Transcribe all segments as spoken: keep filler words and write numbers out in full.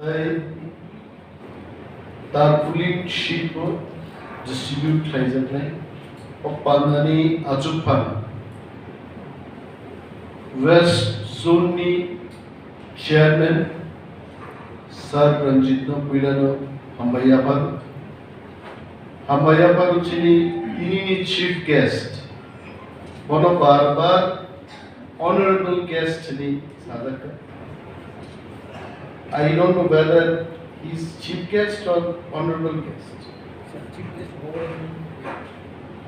Tei tarpaulin sheet bo distribute khlaijaknai. O pandani achukphang West Zone ni Chairman Sir Ranjit no puilano hambai yaphar. Hambai yaphar chini tinini chief guest. Bono bar bar honorable guest ni sajak. I don't know whether he's chief guest or honorable guest.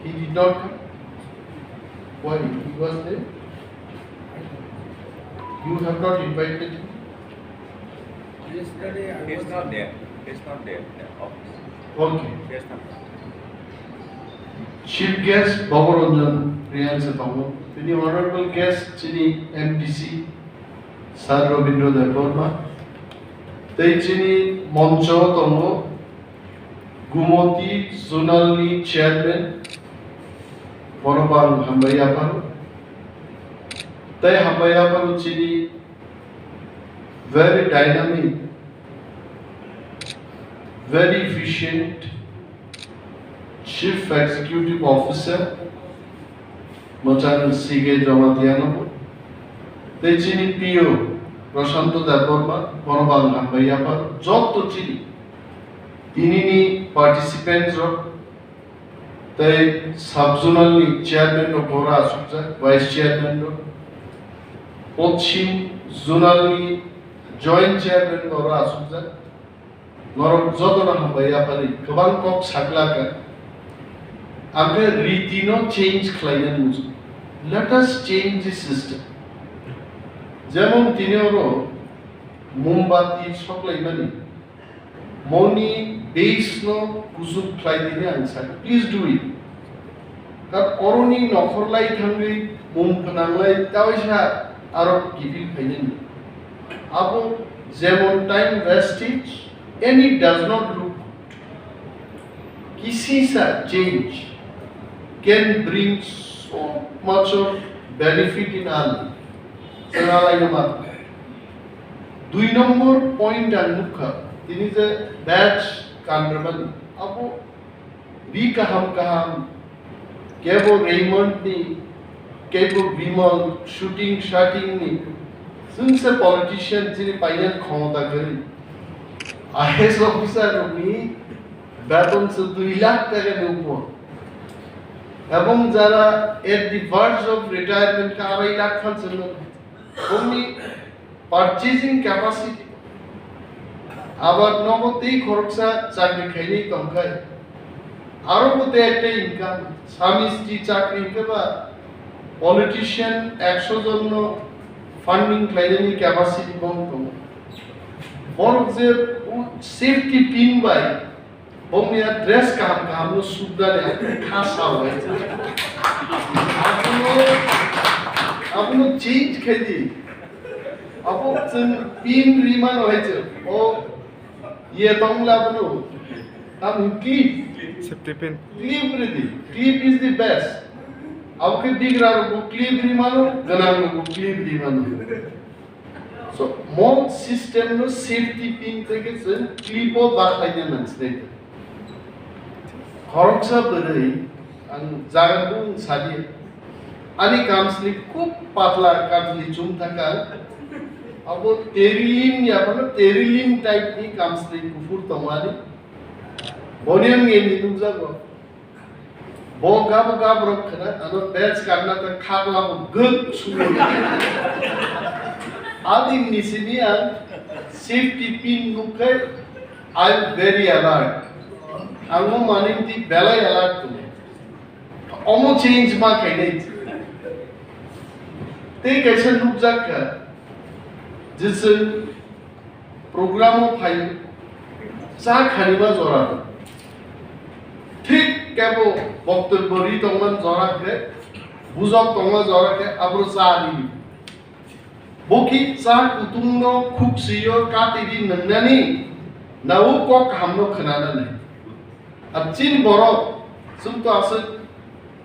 He did not come. Why? He was there. You have not invited him. Yesterday I He's was not there. He's not there in the office. Okay. He's not there. Chief guest Bhabaranjan Reang se tongo. Tini honorable guest chini M D C Sir Rabindra Debbarma. Tei chini moncho tongo Gumoti Zonal ni Chairman, bono bo ang hambai yapharo. Tei hambai yapharo chini very dynamic, very efficient Chief Executive Officer, Mochang C K Jamatia no bo. Tei chini P O Prashanto Debbarma, bono bo ang hambai yapharo. Jotto chini tinini participants rok, tei sub-zonal ni chairman rok bo oro achukjak, vice chairman rok, Pochim zonal ni joint chairman bo oro achukjak. Norok jotono hambai yaphari, kwbang kok saklaka. Ang khe riti no change khlainani muchung. Let us change the system. Jemon tini oro mombati soklaimani, moni base no kuchuk khlai dini ang sakha. Please do it. Kar oroni nokhor lai thangwi mum phnanglai taisa aro kiphil phainani. Abo jemon time wastage, and it does not look. Kisisa change can bring so much of benefit in our life. Chwng alaino ma. Dui number point ang nukha, tini je badge kanrwmani, abo ri kaham kaham, kebo Raymond ni, kebo Bimal shooting shooting ni, chwngse politician chini paina khomota kwrwi. I A S officer rokni beton se dui lakh taka ni upor. Ebong jara at the verge of retirement ka arai lakh khan chwng bongni purchasing capacity. Abar nogo tei khoroksa chakri khainai tongkhai, aro bo tei ekta income, sami sri chakri hinkhe ba politician ekso jon no funding khlainani capacity bong tongo. Borok je u safety pin bai bongni a dress kaham kaham no sukdani kha sao hai. Abono, abono change khai di. Abo chwng pin ri mano hai chwng. O ye tong la bono. Tam clip. Safety pin. Clip ri di. Clip is the best. Abo khe bigra rok bo clip ri mano, gwnang rok bo clip ri mano. So, mo system no safety pin tei khe chwng clip o bakhlai ya nang sinai. Khoroksa bwrwi ang jaga bung sadi. Ani kamsli khub patla kamsli chum thangkha. Abo Terilin ya phano Terilin type ni kamsli kuphur tongmani. Boni ang nini nukjago. Bo gabo gabo rok khna ano badge kanna ta khakla bo guk sugo. Adin ni sini ang safety pin nukhai, I am very alert. Ang mo maning di belai alert tu. Omo change ma khainai. Tei kaisa nukjak kha, jisung program o phai cha khanima jora. Thik kebo boktobbo ri tongman jora khe, bujok tongma jora khe, abro cha ri. Bo ki cha kutung no khuk swi o kati di nwngnani, na o kok kaham no khna nani. Ar chin borok, chwng to aswk,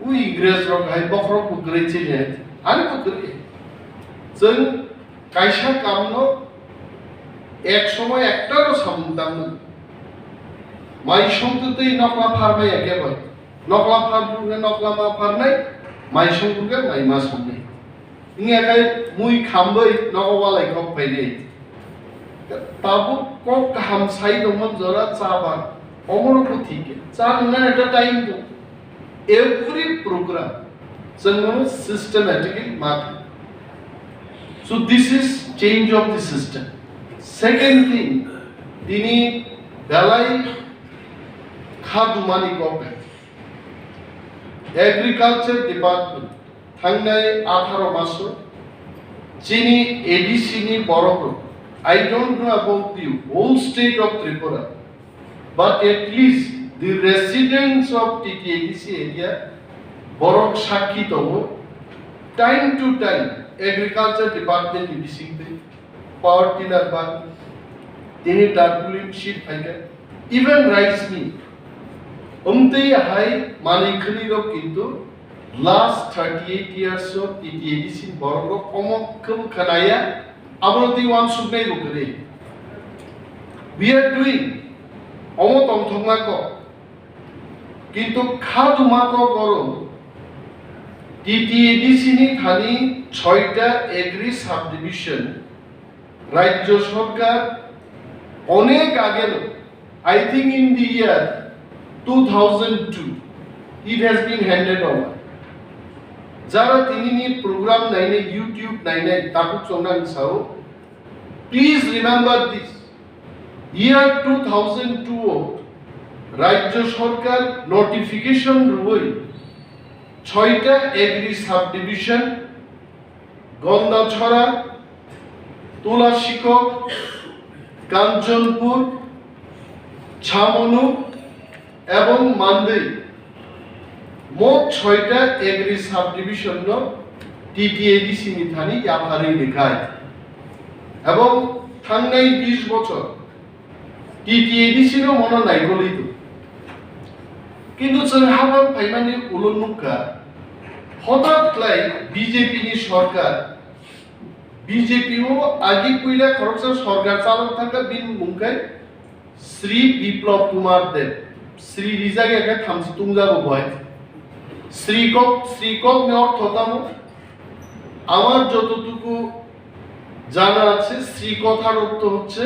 u Ingres rok hai bokhorok bo kwrwi chini hai, ani bo kwrwi. Chwng kaisa kam no Ek somoy ektaro samung tangmani. Mai songtwi twi nokla pharmai ya kebo. Nokla pharmai nokla ma pharnai, mai songtwi mai ma songnai. Wngya khe mui khambai nogo walai kok phainai. Tabuk kok kaham sai tongmani jora cha ban. Omono bo thik khe. Cha nwngnani ekta time tong. Every program chwng mano systematically ma thang. So this is change of the system. Second thing, tini belai kha dumani kok. Agriculture Department thangnai atharo maso chini A D C ni borok rok, I don't know about the whole state of Tripura, but at least the residents of T T A D C area borok sakhi tongo, time to time agriculture department ni bisingtwi power tiller bag, tini tarpaulin sheet phaikha, even rice mill. Umtwi hai manwi khwnwi rok kintu last thirty eight years o T T A D C ni borok rok omo khe khanaya, abono twi uansuknai bo kwrwi. We are doing omo tongthokma kok. Kintu kha duma kok oro T T A D C ni thani soita agri subdivision Rajya Sarkar onek ageno, I think in the year two thousand two, it has been handed over. Jara tinini program nainai, YouTube nainai, tabuk chongnani sao, please remember this. Year two thousand two o Rajya Sarkar notification rwui soita agri subdivision Gondachora, Tulasikok, Kanchanpur, Chamonu ebong Mandwi mot soita agri subdivision no T T A D C ni thani yapharwi rwkha. Ebong thangnai bish bochor T T A D C no mono naikolwi tong. Kintu chwng habang phaimani ulo nukha, hotat khlai B J P ni sorkar, B J P o agi puila khoroksa sorkar chalok thangkha, bini mung khe Sri Biplab Kumar Deb. Sri rijak ya khe thamchi tungjago bai. Sri kok, Sri kok ni ortho tamo? আমার যতটুকু জানা আছে, শ্রী কথার অর্থ হচ্ছে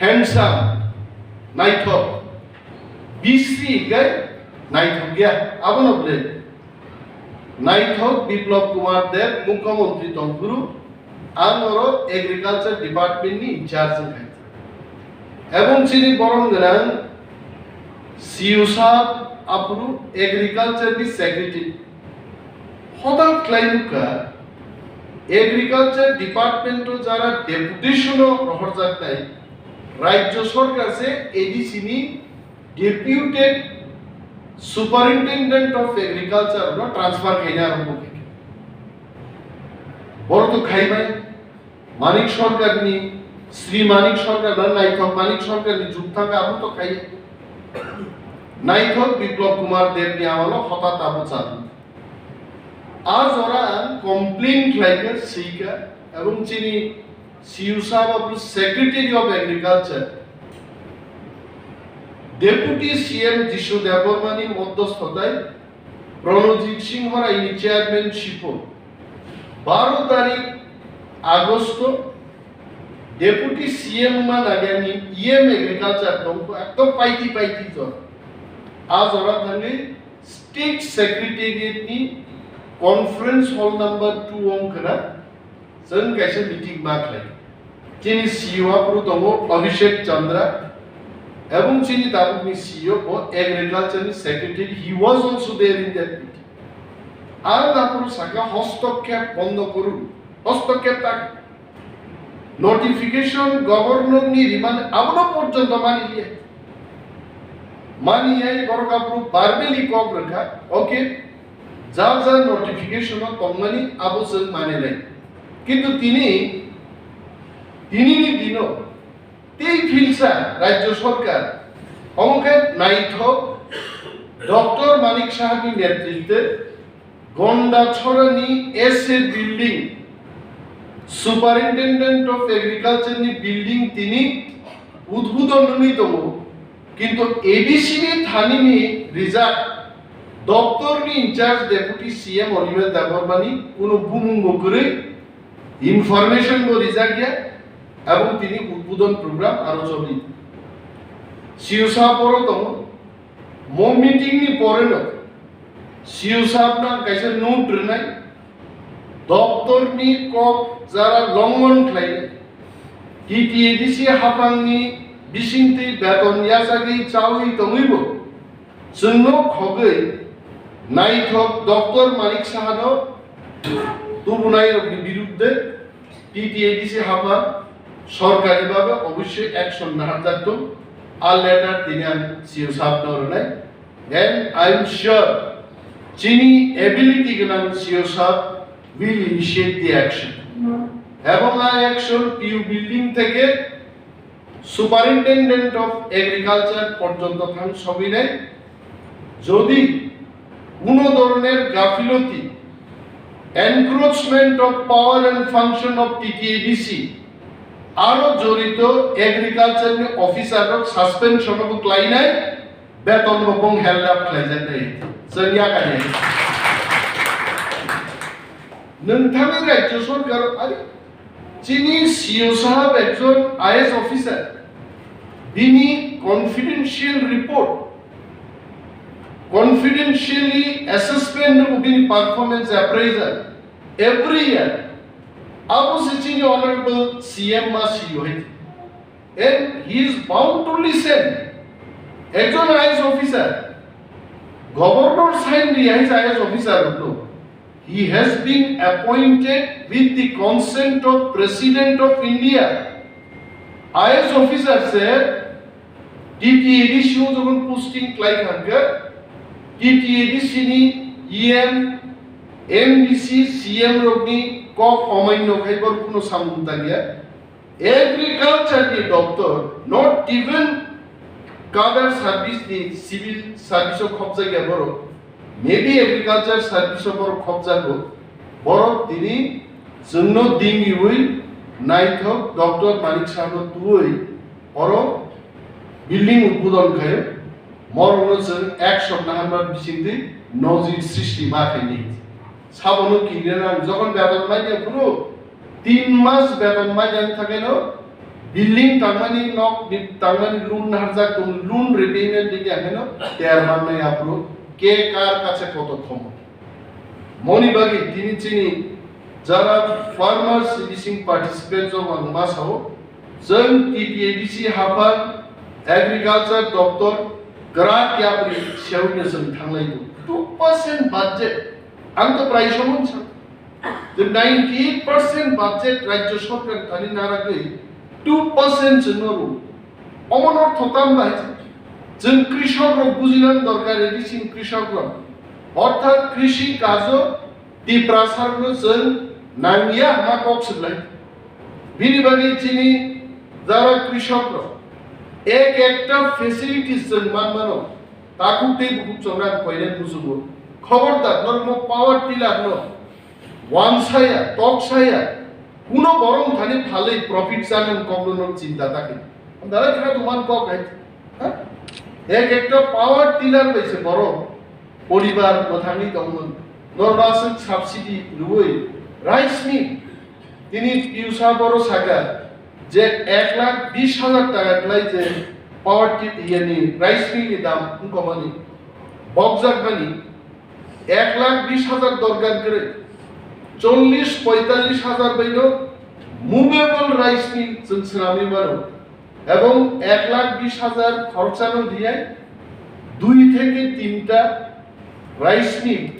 হ্যান্ডসাম, নাইথক। বিশ্রী হিংখায় নাইথক গিয়া, আবো নবলে। নাইথক বিপ্লব কুমার দেব মুখ্যমন্ত্রী তংপুরু, ang oro agriculture department ni incharge wngkha. Ebong chini borom gwnang C E O sahab aphuru agriculture ni secretary. Hodak khlai nukha, agriculture department o jara deputation o rohorjaknai, rajya sorkar se A D C ni deputed superintendent of agriculture no transfer khaina arombo khaikha. Borok to khaibai. Manik Sarkarni, Sri Manik Sarkar ba Naithok Manik Sarkarni jukthang abo to khai. Naithok Biplab Kumar Debni amalo hota tabo chal. A jora ang complain khlaikha, swikha, ebong chini C U sahab aphuru Secretary of Agriculture, Deputy C M Jishu Debbarmani modhosthotai Pranojit Singh Raini chairmanship o baro tarik Agosto Deputy C M ma nagani E M Agriculture tongkho ekdom paiti paiti jor. A jora thangwi State Secretariat ni Conference Hall number two wng khna chwng kaisa meeting ma khlai. Chini C E O aphuru tongo Abhishek Chandra, ebong chini tabukni C E O bo Agriculture ni Secretary, he was also there in that meeting. Ang aphuru saka, "Hostokkhep bondo korun, hostokkhep ta." Notification Governor ni rimani abono porjonto mani liya. Mani yai borok aphuru verbally kok rwkha, okay, jar jar notification o tongmani abo chwng mani nai. Kintu tini, tini ni dino tei philsa Rajya Sarkar, omo khe naithok Doctor Manik Saha ni netritwe Gondachorani S A building Superintendent of Agriculture ni building tini udbudon wngwi tongo, kintu A D C ni thani ni rijak doptor ni in charge Deputy C M Oliver Debbarma ni kuno bumung bo kwrwi, information bo rijak ya, ebong tini udbudon program aro choli. C O sahab oro tongo, mo meeting ni pore no C O sahab no ang kaisa note rwnai, doptor ni kok jara longhon khlai, T T A D C haphang ni bisingtwi beton yachagwi chawi tongwi bo chwngno khogwi naithok doptor Manik Saha no tubunai rok ni birudde T T A D C haphang sorkari babe obossoi action naharjak tong. A letter tini ang C O sahab no rwnai. And I am sure chini ability gwnang C O sahab will initiate the action. Ebong a action P U building theke Superintendent of Agriculture porjonto thang sogwi nai. Jodi kuno doroner gafiloti, encroachment of power and function of T T A D C, aro jorito agriculture ni officer rok suspension bo klainai, beton bo bong held up khlaijaknai. Chwng yakani. Nwng thangwi rajya sorkar, are, chini C O sahab ekjon I A S officer, bini confidential report, confidentially assessment nungwi bini performance appraisal every year, abo se chini honorable C M ma C O hai. And he is bound to listen. Ekjon I A S officer, governor sign di hai I A S officer no. He has been appointed with the consent of President of India. I A S officer se T T A D C o jokhon posting khlai thangkhe, T T A D C ni E M, M D C, C M rokni kok omaino khai bor kuno samung tangya. Agriculture ni doptor, not even cadre service ni, civil service o khopjakya borok, maybe agriculture service o borok khopjago, borok tini chwngno dingiwi naithok doptor Manik Saha no twiwi oro building udbodon khaio, morokno chwng ek sopta hambar bisingtwi nojir srishti ma khaini. Sabono kinina nang, jokhon beton manya phuru tin mas beton manya wng thangkhe no building tangmani, nok ni tangmani loan naharjak tong, loan repayment digi akheno ter mannai aphuru ke kar kache koto thomo. Moni bagwi tini chini jara farmers bising participant rok ang ma sao, chwng T T A D C haphang agriculture doptor kwrak yapri sewi no chwng thanglai do. Two percent budget, ang to prai somon sa. The ninety-eight percent budget rajya sorkar thani naragwi two percent se noru. Omo no thotam bai. Chwng krishok rok bujinang dorkar, edi chwng krishok rok. Orthat krishi kajo Tiprasa rok no chwng nangya ma kok swlai. Bini bagwi chini jara krishok rok ek ekta facilities chwng man mano. Takhuk tei bukhuk chongrang koinai musugo. Khobordar, norok mo power tiller no wansaya, toksaya, kuno borok thani phalwi profit chanani kokno no chinta ta khe. Dara kha duman kok hai. Ha? Ek ekta power tiller bai se borok poribar mwthangwi tongmung. Norok aswk subsidy rwui rice mill tini piusa boro saka je ek lakh bis hajar taka klai je power ti-, iyani rice mill ni dam wngkha mani, bokjak mani ek lakh bis hajar dorkar kwrwi, chollish poitallish hajar bai no movable rice mill chwng swnamwi mano, ebong ek lakh bis hajar khoroksa no riyai dui theke tinta rice mill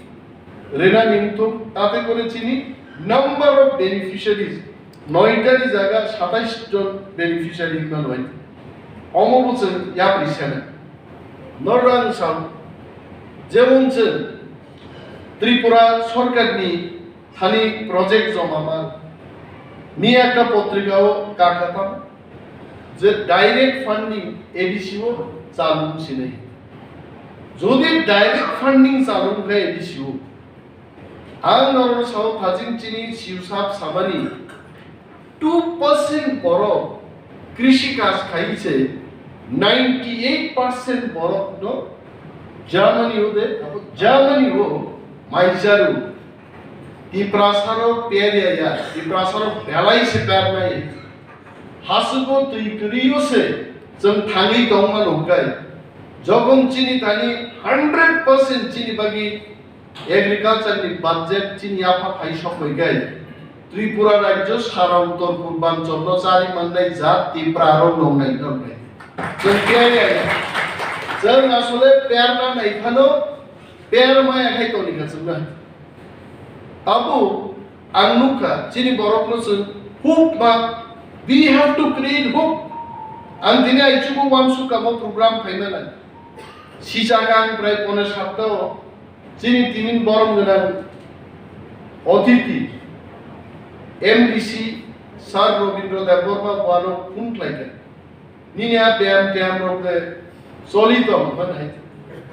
rena ningthung, tate kore chini number of beneficiaries noita ni jaga satais jon beneficiary hwnma noi. Omo bo chwng yapri sene. Norok ang sao, jemon chwng Tripura sorkar ni thani project joma man. Miya ekta potrika o kaka tamo je direct funding A D C o chalung sinai. Jodi direct funding chalung khe A D C o, ang norok sao thajin chini siusap samani Two percent borok krishi kaj khai se ninety eight percent borok no Germany o de, Germany o maijaru. Tiprasaro per ya ya, Tiprasaro belai se per nai. Hasugo twi kwrwi o se chwng thangwi tongma nungkai. Jokon chini thani hundred percent chini bagwi agriculture ni budget chini yapha phai sokbai gai. Tripura rajyo sara uttor purbanchal no chari mannai jat Tipra rok nongnai nongnai. Chwng khe, chwng asole perna nai phano per maya khai toni kha chwngno. Abo ang nukha chini borok no chwng hope ma, we have to create hope. Ang tini aichugo wansukha bo program phaimana. Sichakang prai pone sapta o chini tinin borom gwnang otiti M D C Sir Robindra Debbarma buano phone khlaikha. Nini a beyam teyam rok de choli tong hwn hai.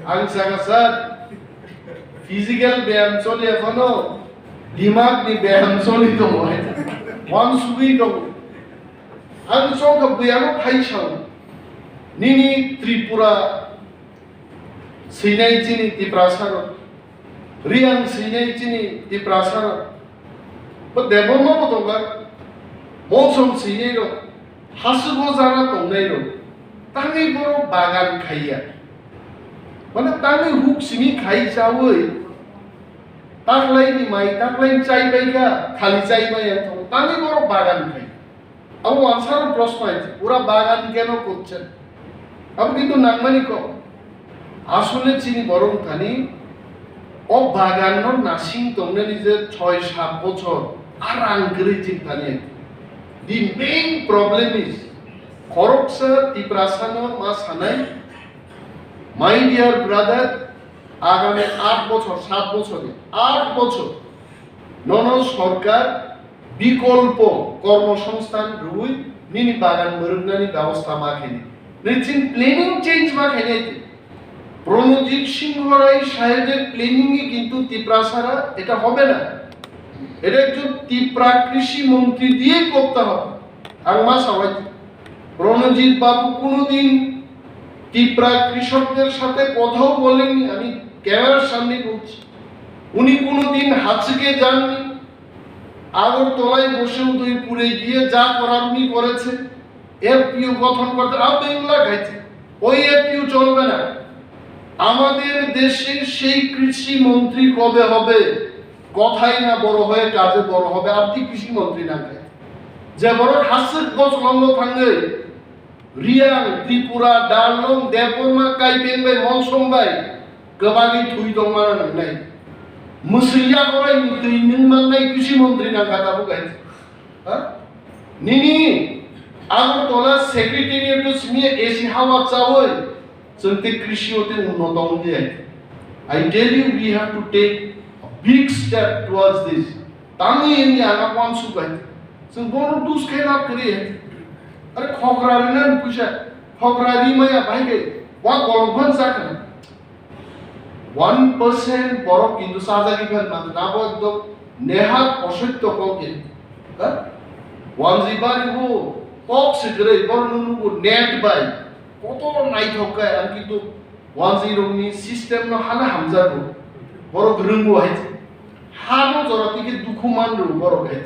Ang saka sir, physical beyam choli ya phano, dimag ni beyam choli tong hai. Wan sugui tong. Ang chongkha buyano phai sao. Nini Tripura Sinai chini Tiprasa rok, Riang sinai chini Tiprasa rok, bo Debbarma bo tongkha, Molsom sinai rok, Hasugo jara tongnai rok, tangwi borok bagan khaiya. Mane tangwi huk simi khai chawi, taklai ni mai, taklai chai bai kha, khali chai bai yang tong, tangwi borok bagan khai. Abo wansaro proshno hai, pura bagan keno korchen? Abo kintu nangmani kok. Asole chini borok thani o bagan no nasing tongnani je choi sat bochor a rang kwrwi chini thani. The main problem is, khoroksa Tiprasa no ma sanai, my dear brother, agami aat bochor, sat bochor, aat bochor, nono sorkar bikolpo kormosongsthan rwui nini bagan mwrwknani bebosta ma khaini. Nini chini planning change ma khaini. Pranajit সিংহ রায় সাহেবের প্ল্যানিং এ কিন্তু ত্রিপুরা ছাড়া এটা হবে না। এটা একজন ত্রিপুরা কৃষি মন্ত্রী দিয়েই করতে হবে। আর মা সবাই প্রণজিৎ বাবু কোনোদিন ত্রিপুরা কৃষকদের সাথে কথাও বলেননি, আমি ক্যামেরার সামনে বলছি। উনি কোনোদিন হাসিকে যাননি। আগরতলায় বসে উদয়পুরে গিয়ে যা করার উনি করেছে। এফপিও গঠন করতে আবেদন লাগাইছে। ওই এফপিও চলবে না। আমাদের দেশে সেই কৃষি মন্ত্রী কবে হবে? কথাই না বড় হয়ে কাজে বড় হবে। আপনি কৃষি মন্ত্রী না খাই, যে বড় হাসিক বছর লঙ্গ থাঙ্গে Riang, Tripura, Darlong, Debbarma, Kaipeng bai, Molsom bai, kwbangwi thwi tongmano nangnai. Mwswi yakorai ni twi nwng mannai kisi montri nangkha tabuk hai. Ha? Nini Agartala secretariat o simi A C hawa chawi, chwng tei krisi o tei unnoto wngdi hai. I tell you, we have to take a big step towards this. Tangwi wngya ang abo uansuk bai. Chwng bono dus khe lab kwrwi hai. Are khokra rinani puisa, khokra ri maya bai khe, wa kolom phan sa khna. One percent borok kintu sajagwi phan man, abo ekdom nehat osoitto kok khe. Ha? Wanjwi bari bo kok se kwrwi, bono nugo net bai. Kotor naithok khe, ang kintu Wanjwi rokni system no hana hamjago. Borok rwngo hai. Hano jora tike dukhu man rw borok hai.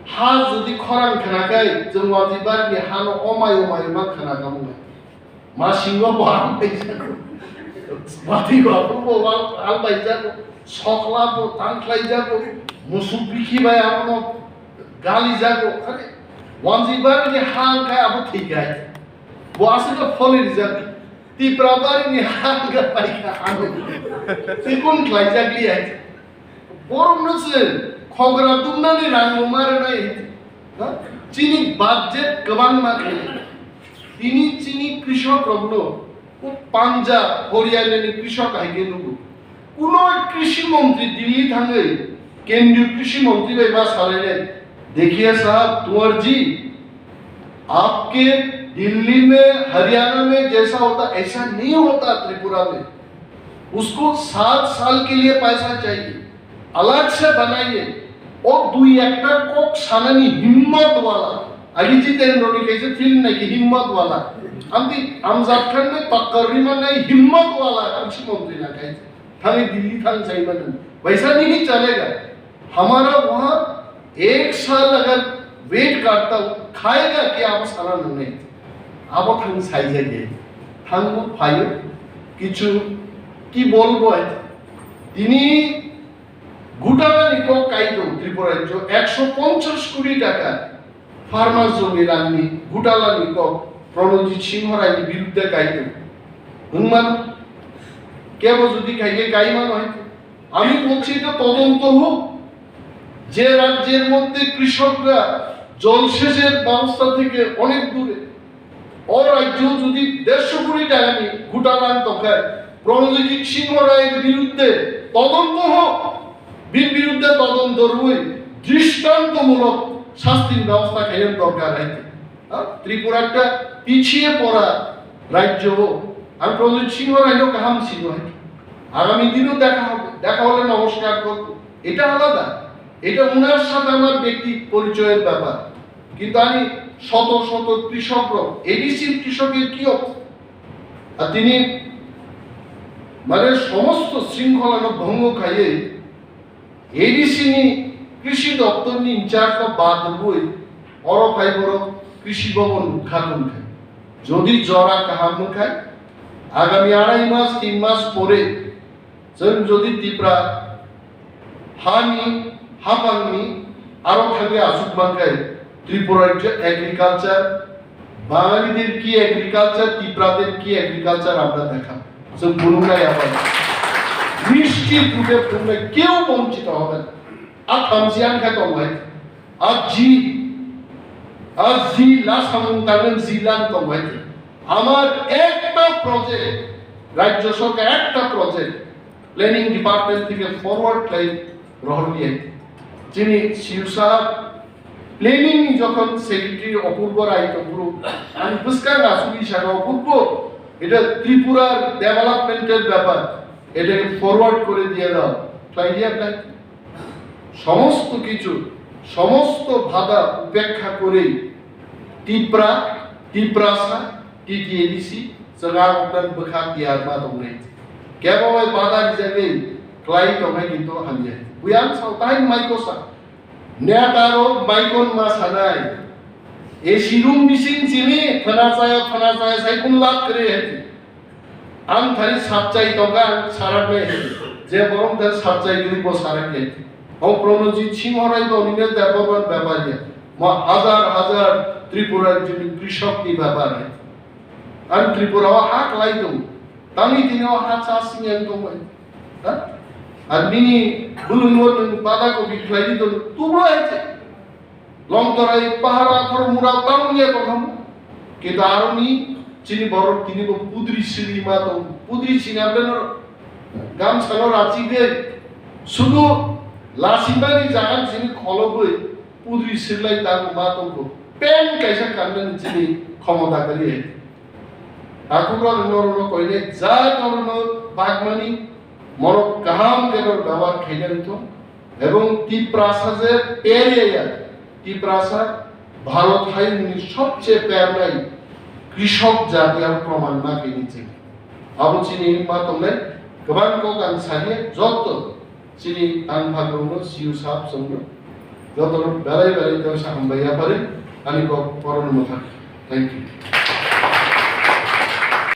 Ha jodi khorang khna kai, chwng wanjwi bari ni hano omai omai ma khna kamo. Ma singo bo hal bai jago. Bati go aphuru bo hal bai jago. Sokla bo tang khlai jago. Musuk bikhi bai abono gali jago. Are, wanjwi bari ni ha kai abo thwi kai. Bo aswk pholi rijak. Tipra bari ni ha ga pai kha ano. Chikon khlai jak li hai. Borom no se khogra dumna ni rang bo mare nai. Ha? Chini budget kwbang ma khe. Tini chini krishok rok no Punjab, Haryana ni krishok hai khe nugo. Kuno krishi montri Delhi thangwi kendriyo krishi montri bai ma salainai, "देखिए साहब, कुंवर जी, आपके दिल्ली में, हरियाणा में जैसा होता, ऐसा नहीं होता त्रिपुरा में। उसको सात साल के लिए पैसा चाहिए, अलग से बनाइए।" O dui ekta kok sanani himmat wala. Agi Jitendra ni kaisa film naikhe himmat wala. Amtwi Amjad Khan ni takkar rima nai himmat wala ang si montri na kai. Thangwi Delhi thang sai mano. Paisa nahi chalega. Hamara wahan ek saal agar wait karta hu, khayega kya, abo sana nangnai. Abo thang sai jai de. Thang bo phayo. Kichu ki bolbo hai. Tini Gutala ni kok kai tong Tripura rajyo ekso ponchash koti taka farmers joni rang ni gutala ni kok Pranojit Singh Rai ni birudde kai tong. Hwnman kebo jodi khai khe kai mano hai. আমি বলছি এটা তদন্ত হোক, যে রাজ্যের মধ্যে কৃষকরা জলসেচের ব্যবস্থা থেকে অনেক দূরে, O rajyo jodi dershokoti taka ni gutala tongkha, Pranojit Singh Rai ni birudde todonto hok, bir birudde todonto rwi drishtantomulok shastir byabostha khaina dorkar hai. Ha? Tripura ekta pichiye pora rajyo, ang Pranojit Singh Rai no kaham sino hai. Agami dino dekha hobe, dekha hole nomoskar korbo. Eta alada. Eta onar sathe amar bekti porichoyor byapar. কিন্তু আমি শত শত কৃষক, এডিসির কৃষকের কি অবস্থা? আর তিনি মানে সমস্ত শৃঙ্খলানো ভঙ্গ খাইয়ে এডিসি নি কৃষি দপ্তর নি ইনচার্জ বা বাদ রুই অরো ফাইবর কৃষি ভবন উদ্ঘাটন খাই। যদি জরা কাহাম খাই, আগামী আড়াই মাস তিন মাস পরে Chwng jodi Tipra hani, haphangni aro thangwi aswk mankhai, Tripura ni je agriculture, বাঙালিদের কি agriculture, তিপ্রাদের কি agriculture আমরা দেখাবো। Chwng phunuknai abo. নিশ্চিত রূপে phunuknai, কেউ বঞ্চিত হবে না। A thamchi ang khe tong lai. A ji, a ji la samung tangwi ji lang tong lai. Amar ekta project, rajyo sorkar ekta project, planning department theke forward khlai rohor liya. Chini C E O sahab, planning ni jokhon secretary Apurbo Rai tongphuru, ani bwskang asugwi saka, "Apurbo, eta Tripura development er byapar, etake forward kore diye dao." Khlai liya khlai. সমস্ত কিছু, সমস্ত বাধা উপেক্ষা করে তিপ্রা, Tiprasa, TTADC, chwng a oktan bwkha tiyar ma tongnai. Kebo bai bada rijagwi klai tongnai kintu hamya. Buyang sao tai maiko sa. Neta rok maikon ma sanai. A C room bising chini, thana chaya, thana chaya, sai kun lak kre hai. Ang thani sapchai tongkha, ang saraknai. Je borok thani sapchai gini bo saraknai. O Pranojit Singh Rai bo nini Debbarman byapar ya. Ma hajar hajar Tripura jini krishok ni byapar hai. Ang Tripura o ha klai tong. Tani tini o ha cha sing yang tong bai. Ha? Ar nini bulung wo nung pada kopi klai di tong. Tublo hai che. Longtorai, pahara, thor mura, tamo ya tongkha. Kintu aroni chini borok tini bo pudri siri ma tong. Pudri sini abdeno gamsano rachi de. Sudu lasimani jagan chini kholobwi pudri sirlai tang ma tongkho. Pen kaisa kanmani chini khomota kari hai. Takhukra norokno koinai ja norokno bagmani morok kaham khe norok byabar khaina wngthung. Ebong Tiprasa je periya, Tiprasa Bharot hayungni sobche pernai krishok jati abo proman ma khaini chini. Abo chini ma tongnai kwbang kok ang saliya joto chini tang phakrokno C E O sahab chwngno jotono belai belai khe hambai yapharwi ani kok poroni mwthang. Thank you.